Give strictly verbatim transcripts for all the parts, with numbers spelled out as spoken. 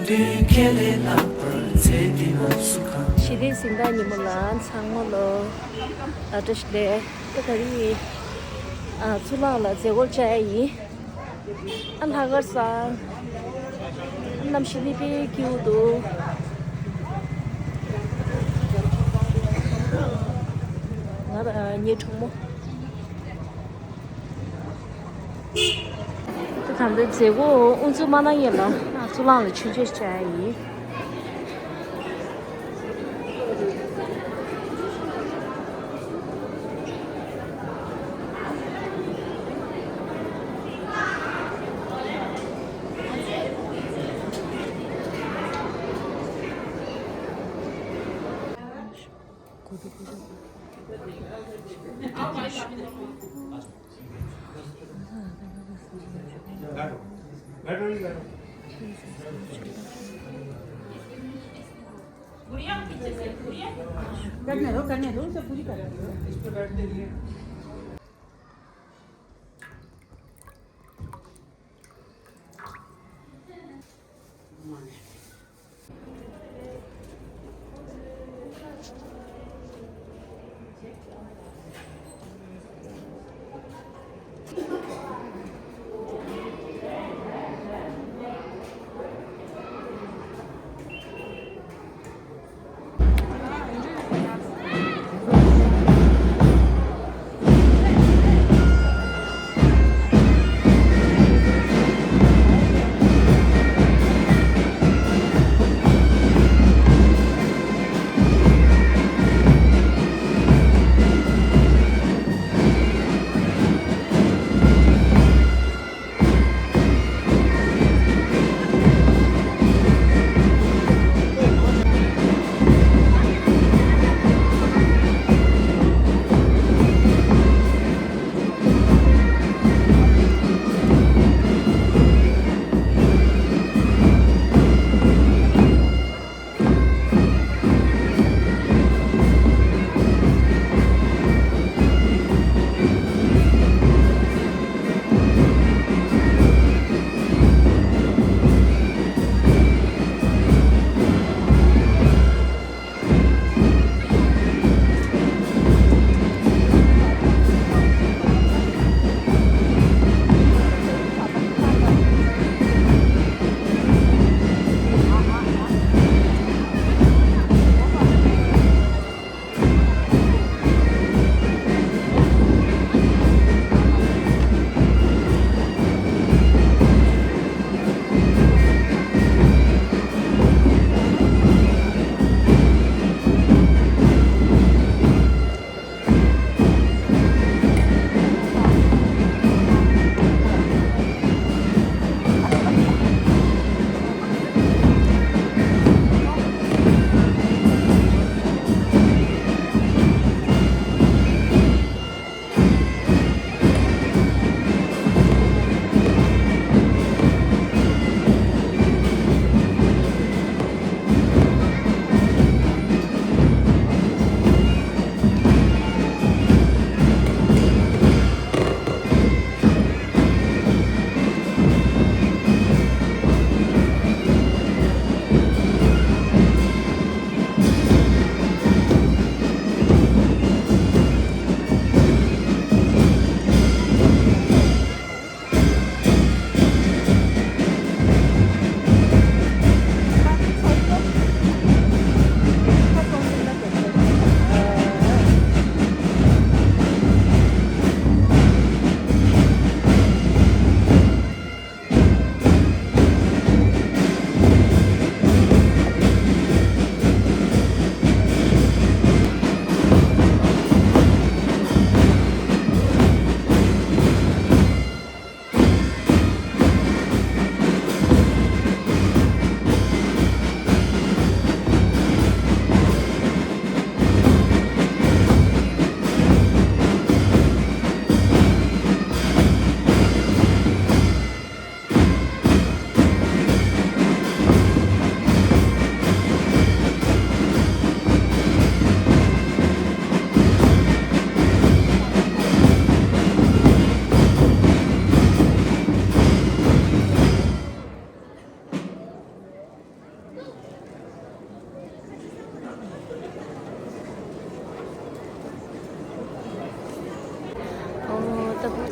དོན་ཁས་ལེན་ལྷག་པར་ཚེ་འདི་ནང་སུ་གང་། ཞི་བདེའི་གཟེངས་རྟགས་ཉིན་མོ་ལ་ཚང་མ་ལོ། ཨ་བཀྲ་ཤིས་བདེ་ལེགས། ད་ག་རེ་ཡིན། ཨ་གཙུག་ལག་ལ་མཛད་སྒོ་བཅར་ཡ་ཡིན། ཨ་ལྷག་དཀར་བཟང་། གནམ་གཤིས་ནི་དཔེ་སྐྱིད་པོ་འདུག་ང་རང་ངའི་གྲོགས་མོ། ད་ད་ལྟ་མཛད་སྒོ་དབུ་འཛུགས་མ་གནང་ཡས་ལ་གཙུག་ལག་ལ་ཆོས་ཆོས་བྱ་ཡ་ཡིན། करने दो, करने दो, उसे पूरी करने दो।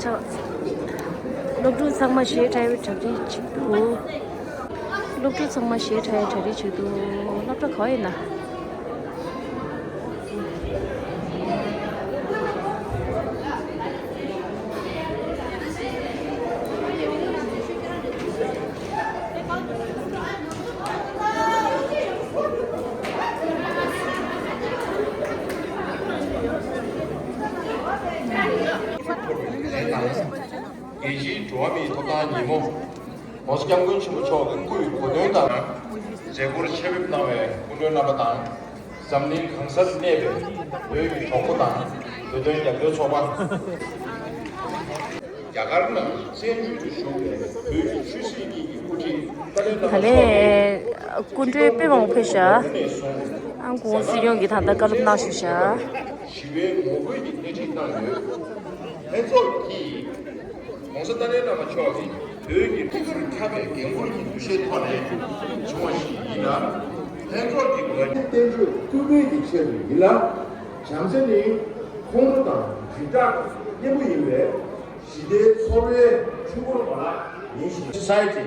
སློབ་ཕྲུག་ཚང་མ་གཞས་འཁྲབ་པའི་གྲ་སྒྲིག་བྱེད་འདུག་སློབ་ཕྲུག་ཚང་མ་གཞས་འཁྲབ་པའི་གྲ་སྒྲིག་བྱེད་འདུག་སློབ་གྲྭ་ག་པར་ཡིན་ན། རྒྱལ་སྤྱིའི་འགྲོ་བ་མིའི་ཐོབ་ཐང་ཉིན་མོ། ༸གོང་ས་༸སྐྱབས་མགོན་ཆེན་པོ་མཆོག་གི་སྐུའི་གོ་སྟོན་དང་། མཛད་སྒོར་ཆེད་ཕེབས་གནང་བའི་སྐུ་མགྲོན་རྣམ་པ་དང་། འཛམ་གླིང་གང་སར་གནས་པའི་བོད་ཀྱི་གྲོགས་པོ་དང་། བོད་དོན་རྒྱབ་སྐྱོར་ཚོགས་པ། རྒྱ་གར་ནང་བཙན་བྱོལ་དུ་བཞུགས་པའི་བོད་ཀྱི་ཆོས་སྲིད་གཉིས་ཀྱི་དབུ་ཁྲིད་ཏཱ་ལའི་བླ་མ་མཆོག་གིས། ག་ལེ། སྐུ་མགྲོན་དཔེ་མང་པོ་ཕེབས་ཤག་ཨང་། ༸གོང་ས་༸སྐྱབས་མགོན་གྱིས་ད་ལྟ་བཀའ་སློབ་གནང་བཞིན་ཤག་ཞི་བའི་ངོ་རྒོལ་གྱི་སྣེ་ཁྲིད་གནང་ཡོད། ལྷན་ཚོགས་ཀྱིས་༸གོང་ས་ཏཱ་ལའི་བླ་མ་མཆོག་གིས་བོད་ཀྱི་སྐུ་ཚབ་ཁྱབ་པའི་འགན་འཁུར་གྱི་འདུ་ཤེས་ཐོག་ནས་བྱུང་བ་ཞིག་ཡིན་ལ། ལྷན་ཚོགས་ཀྱི་འགན་བསྟན་འགྲོའི་སྐུལ་སྤེལ་གྱི་ཆེད་དུ་ཡིན་ལ། བྱམས་བརྩེ་ནི་ཁོང་ཁྲོ་དང་དྲིལ་བསྒྲགས་གཉེན་པོ་ཡིན་པས། ཞི་བདེའི་ཚོར་བའི་འཕྲུལ་འཁོར་མ་ལག་ཡིན་ཞིང་། Society,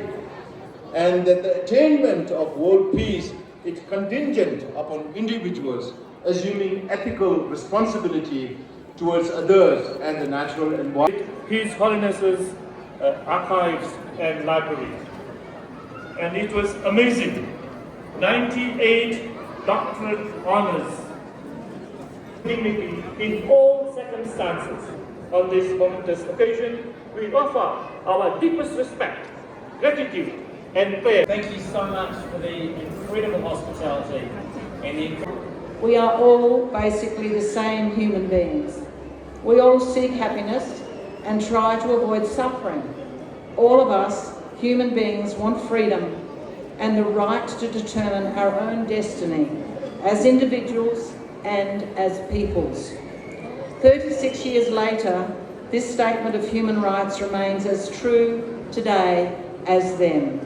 and that the attainment of world peace is contingent upon individuals assuming ethical responsibility towards others and the natural environment. His Holiness's, uh, archives and library. And it was amazing. Ninety-eight doctorate honors, dignity in all circumstances. On this momentous occasion, we offer our deepest respect, gratitude, and prayer. Thank you so much for the incredible hospitality and the incredible. We are all basically the same human beings. We all seek happiness and try to avoid suffering. All of us human beings want freedom and the right to determine our own destiny as individuals and as peoples. Thirty-six years later, this statement of human rights remains as true today as then.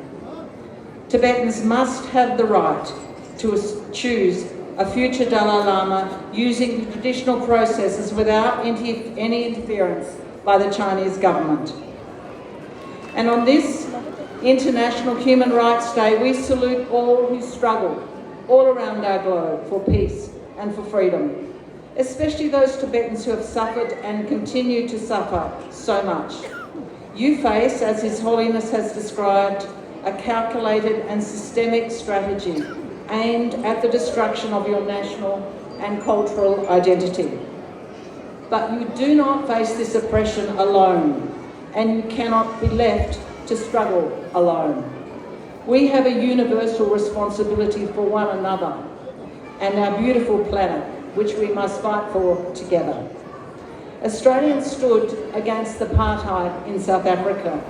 Tibetans must have the right to s- choose a future Dalai Lama using the traditional processes without inter- any interference by the Chinese government. And on this International Human Rights Day, we salute all who struggle all around our globe for peace and for freedom, especially those Tibetans who have suffered and continue to suffer so much. You face, as His Holiness has described, a calculated and systemic strategy aimed at the destruction of your national and cultural identity. But you do not face this oppression alone, and you cannot be left to struggle alone. We have a universal responsibility for one another and our beautiful planet, which we must fight for together. Australians stood against apartheid in South Africa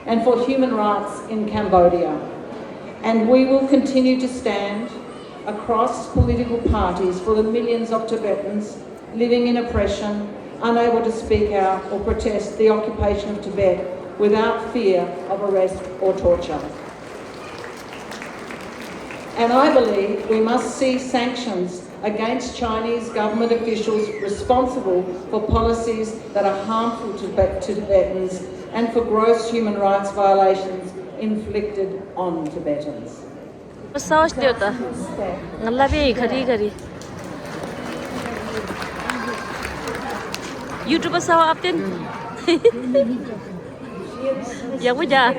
and for human rights in Cambodia, and we will continue to stand across political parties for the millions of Tibetans living in oppression, unable to speak out or protest the occupation of Tibet without fear of arrest or torture. And I believe we must see sanctions against Chinese government officials responsible for policies that are harmful to Tibet- to Tibetans and for gross human rights violations inflicted on Tibetans. གསར་པ་ཞིག་ལྟོས་དང་། ང་ལབ་པའི་ག་རེ་ག་རེ། ཡུ་ཊུབ་པ་གསར་པ་ཨབ་བསྟན། ཡག་པོ་རྒྱག་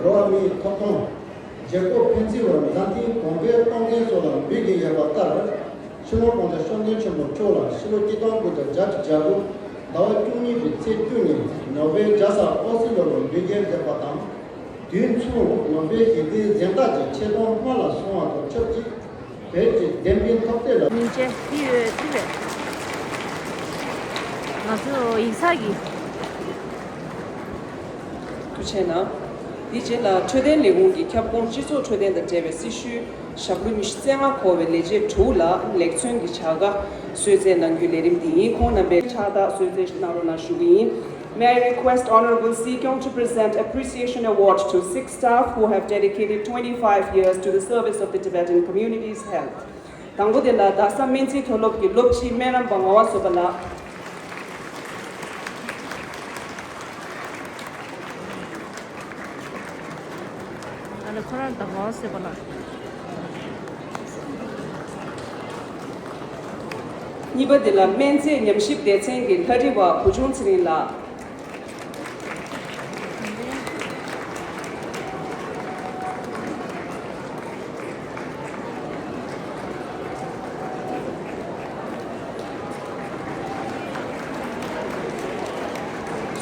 འགྲོ་བ་མིའི་ཐོབ་ཐང་། བརྗེ་སྤོར་ཕན་ཚུན་བར་མཛའ་མཐུན་གོང་འཕེལ་གཏོང་མཁན་ཚོ་ལ་འབུལ་གྱི་ཡོད་པ་ལྟར། སྤྱི་ནོར་༸གོང་ས་༸སྐྱབས་མགོན་ཆེན་པོ་མཆོག་ལ་ཕྱི་ལོ་ཆིག་སྟོང་དགུ་བརྒྱ་བརྒྱད་ཅུ་གྱ་དགུ་ཟླ་བ་བཅུ་གཉིས་པའི་ཚེས་བཅུ་ཉིན་ནོ་བེལ་ཇ་ས་ཨོ་སི་ལོ་ལ་འབུལ་སྐྱེལ་མཛད་པ་དང་། དུས་མཚུངས་ནོ་བེལ་ཞི་བདེའི་གཟེངས་རྟགས་ཀྱི་ཆེད་དོན་སྔོན་ལ་སོང་བ་དང་ཆབས་ཅིག་བོད་ཀྱི་བདེན་དཔང་ཐོབ་སྟེ་ལ། མིང་ཅན་ཧི་ཡོད་ཐི་རེད། ང་ཚོ་ཡིག་ཚགས་ཀྱི། ཐུགས་རྗེ་གནང་། དེའི་རྗེས་ལ་འཕྲོད་བསྟེན་ལས་ཁུངས་ཀྱི་ཁྱབ་ཁོངས་སྤྱི་ཚོགས་འཕྲོད་བསྟེན་དང་འབྲེལ་བའི་སྲི་ཞུའི་ཞབས་ལོ་ཉི་ཤུ་རྩ་ལྔ་འཁོར་བའི་ལས་བྱེད་དྲུག་ལ་ལེགས་མཚོན་གྱི་བྱ་དགའ་གསོལ་སྩལ་གནང་རྒྱུའི་ལས་རིམ་འདི་ཡིན། ཁོང་རྣམ་པས་ཕྱག་རྟགས་གསོལ་སྩལ་གནང་རོགས་གནང་ཞུ་གི་ཡིན། May I request Honorable Si Kyung to present Appreciation Award to six staff who have dedicated twenty-five years to the service of the Tibetan community's health. དང་པོ་དེ་ལ་རྡ་ས་སྨན་རྩིས་མཐོ་སློབ་ཀྱི་སློབ་སྤྱི་སྨན་རམས་པ་ངག་དབང་བཟོད་པ་ལགས། ཨ་ནི་ཁོ་རང་དང་ངག་དབང་བཟོད་པ་ལགས། གཉིས་པ་དེ་ལ་སྨན་རྩིས་ཉམས་ཞིབ་སྡེ་ཚན་གྱི་ལྷ་བྲིས་པ་བུ་ཆུང་ཚེ་རིང་ལགས།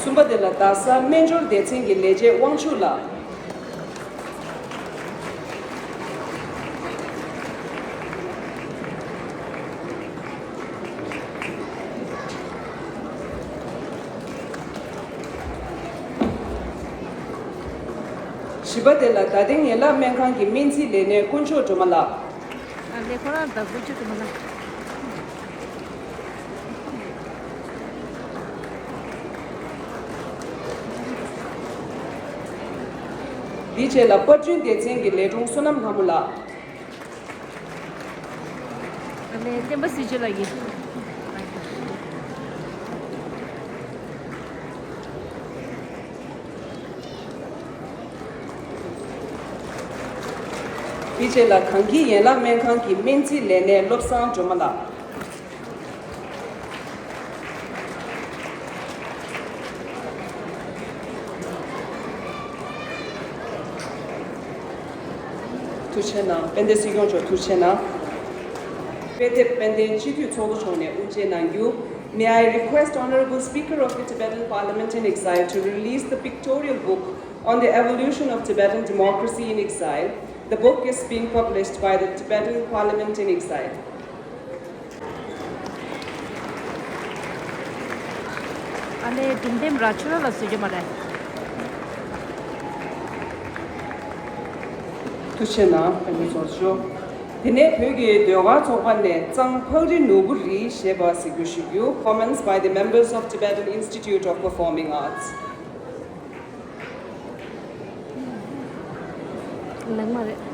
གསུམ་པ་དེ་ལ་རྡ་ས་སྨན་སྦྱོར་སྡེ་ཚན་གྱི་ལས་བྱེད་དབང་ཕྱུག་ལགས། བཞི་པ་དེ་ལ་རྡ་སྟེང་ཡན་ལག་སྨན་ཁང་གི་སྨན་རྩིས་ལས་སྣེ་དཀོན་མཆོག་སྒྲོལ་མ་ལགས། ཨ་ལས་ཁོ་རང་དང་དཀོན་མཆོག་སྒྲོལ་མ་ལགས། འདིའི་རྗེས་ལ་པར་སྐྲུན་སྡེ་ཚན་གྱི་ལས་དྲུང་བསོད་ནམས་ལྷ་མོ་ལགས། ཨ་ནི་བསྟན་པ་སྲིད་ཆོས་ལགས་ཀྱིས། དེའི་རྗེས་ལ་གངས་སྐྱིད་ཡན་ལག་སྨན་ཁང་གི་སྨན་རྩིས་ལས་སྣེ་བློ་བཟང་སྒྲོལ་མ་ལགས། ཐུགས་རྗེ་གནང་། དཔལ་ལྡན་སྲིད་སྐྱོང་མཆོག་ཐུགས་རྗེ་གནང་། དཔེ་དེབ་དཔལ་ལྡན་སྤྱི་འཐུས་ཚོགས་གཙོ་མཆོག་ནས་དབུ་འབྱེད་གནང་རྒྱུ། May I request Honorable Speaker of the Tibetan Parliament in Exile to release the pictorial book on the evolution of Tibetan democracy in exile. The book is being published by the Tibetan Parliament in Exile. ཨ་ནི་སྒྲུང་འདེམས་ར་ཆུ་ར་ལ་བཟོས་རྒྱུ་མ་རེད། ཐུགས་རྗེ་གནང་། དཔེ་མི་ཚོགས་ཞུ། དེ་ནས་བོད་ཀྱི་ཟློས་གར་ཚོགས་པ་ནས་གཙང་ཕག་རི་ནོར་བུ་རི་ཞེས་པ་གཟིགས་སྐྱོར་ཞུ་རྒྱུ། Comments by the members of Tibetan Institute of Performing Arts. ལེགས་མ་རེད།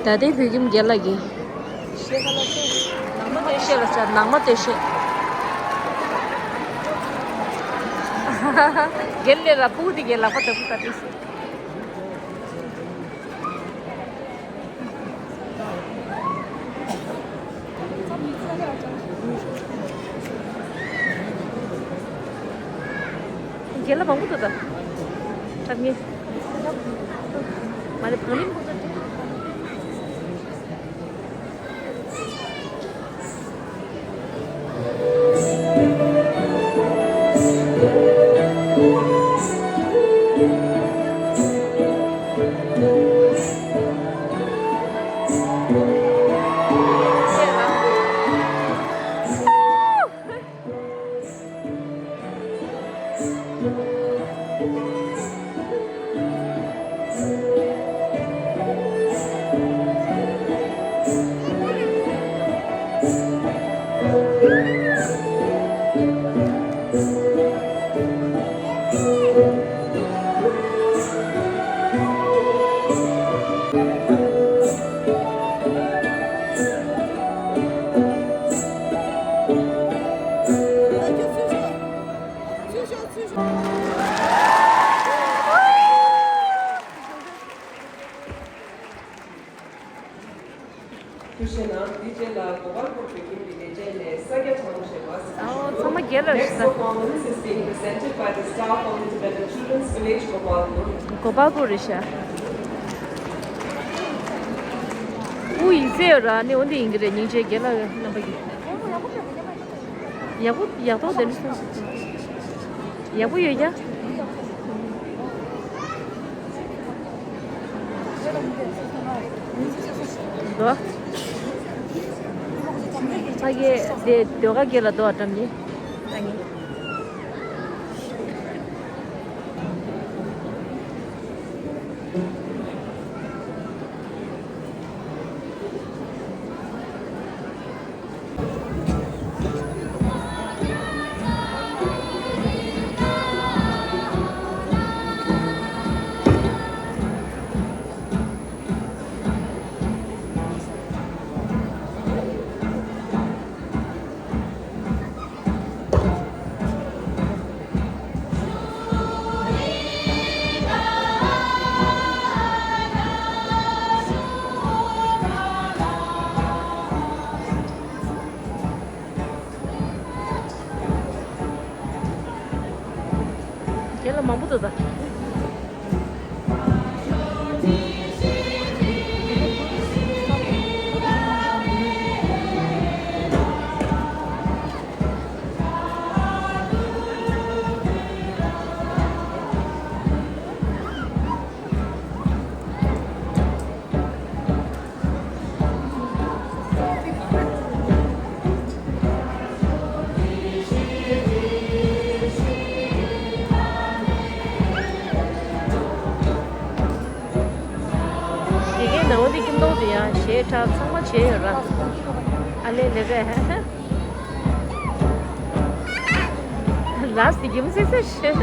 ད་ལྟའི་བོད་ཁྱིམ་རྒན་ལགས་ཀྱིས། ཞེས་པ་ལ་སོགས་ནང་མ་དེ་ ཤེས་ལ་ཤ་ནང་མ་དེ་ཤེས། རྒན་ལས་ལ་ཕུག་དེ་རྒན་ལག་པ་དེ་ཕུག་ད་དེ་སུ། རྒན་ལགས་མང་པོ་འདུག་ད། འཁྲབ་མཁན། མ་རེད་བང་རིམ་ཁོ་ཚོ་འདུག་ཐུགས་རྗེ་གནང་། དེ་རྗེས་ལ་གོ་པལ་པུར་བོད་ཁྱིམ་གྱི་ལས་བྱེད་ནས་ས་རྒྱ་གྲང་མོ་ཞེས་པ། ཨའོ་ཚང་མ་རྒྱལ་ལ་རེད་ས། Next performance is being presented by the staff of Independent Children's Village Gopalpur. གོ་པལ་པུར་རེད་ཤག་ཨུ་ཡིག་ཚད་ཡོད་ར་ནི་འོ་འདི་ཡིན་གྱི་རེད། སྙིང་རྗེ་རྒྱལ་ལ་རྣམ་པ་གི། ཡག་པོ་ཡག་ཐོག་དེ་འདྲ་སོང་། ཡག་པོ་ཡོད་ཀྱང་། འགྲོ། ཕ་གི་དེ་ཟློས་གར་དགེ་ལ་འགྲོ་བ་འགྲམ་ནི། ཨ་ནི། རྒན་ལགས་མང་པོ་འདུག་ད། དགེ་རྒན་ནང་པ་དེ་ཁྱིམ་ཐོག་དེ་ཡང་གཞས་འཁྲབ་ཚང་མ་བྱས་ཡོད་ར། ཨ་ལེ་ལེ་རེད། ལགས་སི་རྒྱུ་མཚན་ཟེར་ཤེས།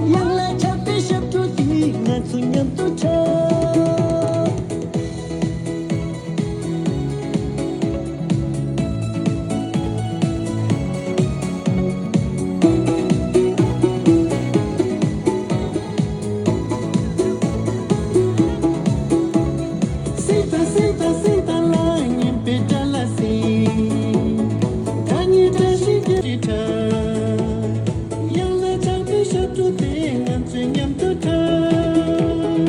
ཡང་ལ་ཆགས་པའི་ཞབས་བྲོ་འདི་ང་ཚོ་མཉམ་དུ་འཁྲབ། སྲིད་དང་སྲིད་དང་སྲིད་དང་ལ་ཉན་པའི་དགྲ་ལ་སྲིད། དགྲ་ཉིད་བཀྲ་ཤིས་རྒྱལ་གྱི་གྲགས། ཡང་ལ་ཆགས་པའི་ཞབས་བྲོ་དེ་ང་ཚོས་མཉམ་དུ་འཁྲབ།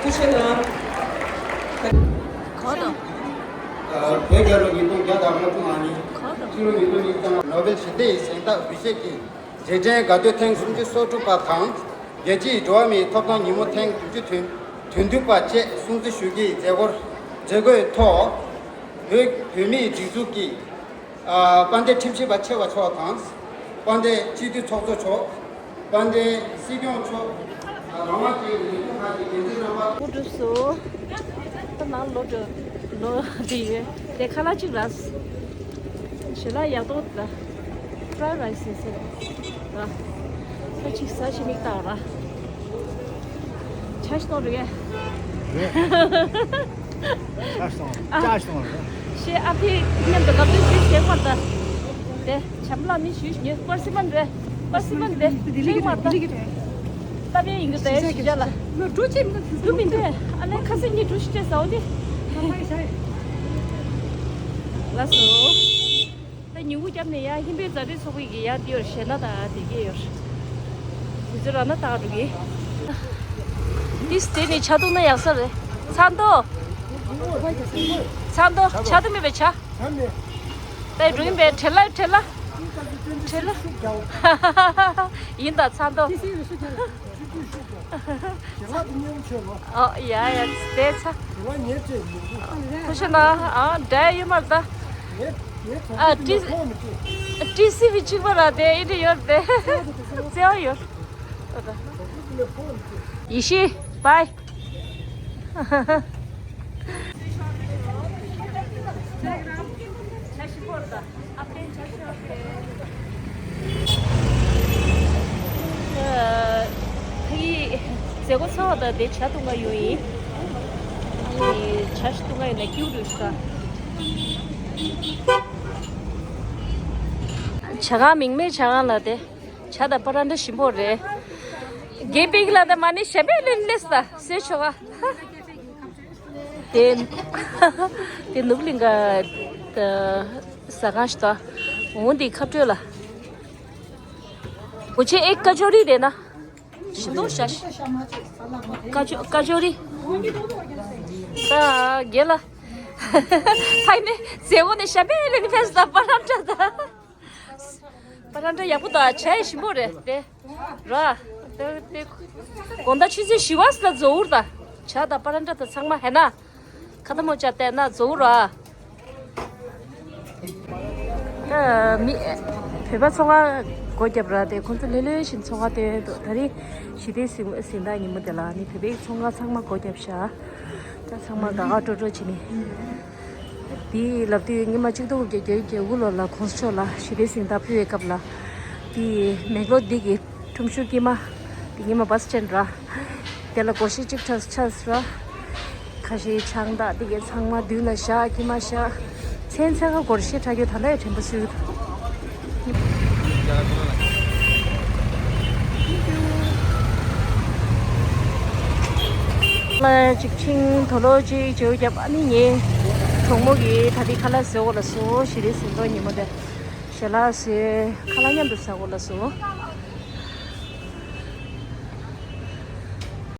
ཐུགས་རྗེ་གནང་། གང་དང་། བོད་རྒྱལ་ལོ་ཉིས་སྟོང་བརྒྱ་དང་ལྔ་བཅུ་ང་གཉིས། གང་དང་། ཕྱི་ལོ་ཉིས་སྟོང་ཉི་ཤུ་རྩ་ལྔ། ནོ་བེལ་ཞི་བདེའི་གཟེངས་རྟགས་འབུལ་བཞེས་ཀྱི་རྗེས་དྲན་དགའ་སྟོན་ཐེངས་སུམ་ཅུ་སོ་དྲུག་པ་དང་། རྒྱལ་སྤྱིའི་འགྲོ་བ་མིའི་ཐོབ་ཐང་ཉིན་མོ་ཐེངས་བདུན་ཅུ་དོན་དོན་བདུན་པ་བཅས་སྲུང་བརྩི་ཞུ་རྒྱུའི་མཛད་སྒོར་མཛད་སྒོའི་ཐོག་བོད་བོད་མིའི་སྒྲིག་འཛུགས་ཀྱི་ཨ་དཔལ་ལྡན་ཁྲིམས་ཞིབ་པ་ཆེ་བ་མཆོག་དང་། དཔལ་ལྡན་སྤྱི་འཐུས་ཚོགས་གཙོ་མཆོག་དཔལ་ལྡན་སྲིད་སྐྱོང་མཆོག་ཨ་རང་དབང་ཅན་ལས་ཁུངས་ཁག་གི་འགན་འཛིན་རྣམ་པ། ཨུ་གྲུབ་སོ། ད་ནང་ལོ་འགྲོ་ལོ་དེ་ཡོད་དེ་ཁ་ལག་ཅིག་རག་ཞེ་ལག་ཡག་ཏོག་ད། Fried rice ཟེར་ཟེར། ར། ས་ཅིག་ཟ་ཞིག་མིག་ལྟ་ར། ཆ་ཞིག་གཏོང་རེད། རེད། ཆ་ཞིག་གཏོང་། ཨ། ཆ་ཞིག་གཏོང་རེད། ཤེས་ཨ་ཕའི་མཉམ་དུ་ལབ་དུས་ཞིག་བྱེད་མ་ད། དེ་བྱམས་ལ་མི་ཞུས་ཉོས་པར་སི་མན་རེད། པར་སི་མན་རེད། ལིག་མ་ད། ལྟ་བའི་ཡིན་གི་ད་ཡ་ཞིག་ལ། ལོ་འགྲོ་ཆེ་མི་འདུག་འགྲོ་མི་འདུག་ཨ་ལས་ཁ་སང་ཉིན་འགྲོ་ཞིག་སྤྲད་ཟའོ་དེ། ལ་སོ། ད་ཉིན་གུང་རྒྱབ་ནས་ཡང་ཧིན་པའི་ཛ་དྲི་ཚོགས་པའི་གི་ཡ་འདི་ཡོད་ཞེ་ན་ད་དེ་གི་ཡོད། དེ་ཚོ་ར་ན་ད་འགྲོ་གི། ཏིས་དེ་ནི་ཆ་ཏུ་ན་ཡག་ས་རེད། ཚ་མདོ། ཚ་མདོ་ཆ་ཏུ་མེད་པའི་ཆ། ད་འགྲོ་ཡིན་པའི་བྲེལ་ལ་བྲེལ་ལ། བྲེལ་ལ། ཡིན་ད་ཚ་མདོ། ཨོ་ཡ་ཡ་དེ་ཚ། ཁུ་ཤ་ན་ཨ་འདྲ་ཡོད་མ་རེད་ད། ཨ་ཏི་ཏི་སི་བི་གཅིག་པ་ར་དེ་ཨི་འདྲ་ཡོད་དེ། བརྩེ་བ་ཡོད། ཡེ་ཤེས་བྷའི། ཕ་གི་མཛད་སྒོ་ཚར་བ་དང་དེ་ཇ་འཐུང་ག་ཡོང་ཡིན། ཨ་ནི་ཇ་ཞིག་འཐུང་ག་ཡོང་ན་ཀིའུ་རུ་ཤ། ཇ་ཁང་མིང་མེད་ཇ་ཁང་ལ་དེ་ཇ་དང་པ་རན་ཏྲ་ཞིམ་པོ་རེད། དགེ་སྤེལ་ལ་དེ་མ་ནི་ཞབས་པད་ལེན་ལེས་ད་སེ་ཆོག་ག་དེ་དེ་ནུབ་གླིང་ག་ཟ་ཁང་ཞིག་ད་འོང་དེ་ཁ་སྤྲོད་ལ། འོ་ཆེ་ཨེ་ཀ་ཅོ་རི་རེད་ན། ཞིམ་མདོག་ཤ་ཤ། ཀ་ཅོ་ཀ་ཅོ་རི། ད་རྒན་ལགས། ཕ་ནི་མཛད་སྒོ་ནས་ཞབས་པད་ལེན་ཕེབས་ད་པ་རན་ཏྲ་ད། པ་རན་ཏྲ་ཡག་པོ་ད་ཇ་ཡི་ཞིམ་པོ་རེད་དེ། ར། དེ་དེ། དགོང་དག་ཆུ་ཚོད་བཞི་བ་ལ་རྫོགས་འུར་ད། ཇ་ད་པ་རན་ཏྲ་ད་ཚང་མ་ཧེ་ན། ཁ་ཐ་མོ་ཅག་བལྟས་ན་རྫོགས་ར། ད་མི་བོད་པ་ཚོང་ཁང་སྒོ་བརྒྱབ་ར་དེ་ཁོང་ཚོ་ལྷོད་ལྷོད་བཞིན་ཚོང་ཁང་སྟོན་འདུག་ད་རིང་ཞི་བདེའི་གཟེངས་གཟེངས་རྟགས་ཉིན་མོ་དེ་ལ་ནི་བོད་པའི་ཚོང་ཁང་ཚང་མ་སྒོ་བརྒྱབ་ཤག་ད་ཚང་མ་དགའ་དགའ་སྤྲོ་སྤྲོ་བྱས་ནས་དེ་ལབ་དུས་སྔོན་མ་གཅིག་སྟོང་དགུ་བརྒྱ་བརྒྱད་ཅུ་གྱ་དགུ་ལོ་ལ་གོང་ས་མཆོག་ལ་ཞི་བདེའི་གཟེངས་རྟགས་ཕུལ་བའི་སྐབས་ལ་དེ་མེག་ལོ་འདི་གི་ཁྲོམ་ཤུར་དཀྱིལ་མ། དེ་ཉི་མ་བ་སི་སི་ཊེན་ར། དེ་ལ་སྒོར་གཞས་གཅིག་འཁྲབ་འཁྲབ་ར། ཁ་ཤས་ཆང་དག་དེ་གའི་ཚང་མ་མདུན་ལ་བཞག་དཀྱིལ་མ་བཞག་ཕན་ཚེ་ཁ་སྒོར་གཞས་འཁྲབ་རྒྱུ་ད་ལྟ་ཡང་དྲན་པ་གསོས། ལ་ཅིག་ཕྱིན་དོ་ལོ་ཅིག་བྱེའུ་རྒྱབ། ཨ་ནི་ངའི་གྲོགས་མོ་གིས་ད་ལྟའི་ཁ་ལག་བཟོ་དགོས་ལ་སོ་ཞི་རེ་ཟིན་ཏོ་ཉིན་མོ་དེ་ཞལ་ལག་བཟོས། ཁ་ལག་མཉམ་དུ་ཟ་དགོས་ལ་སོ།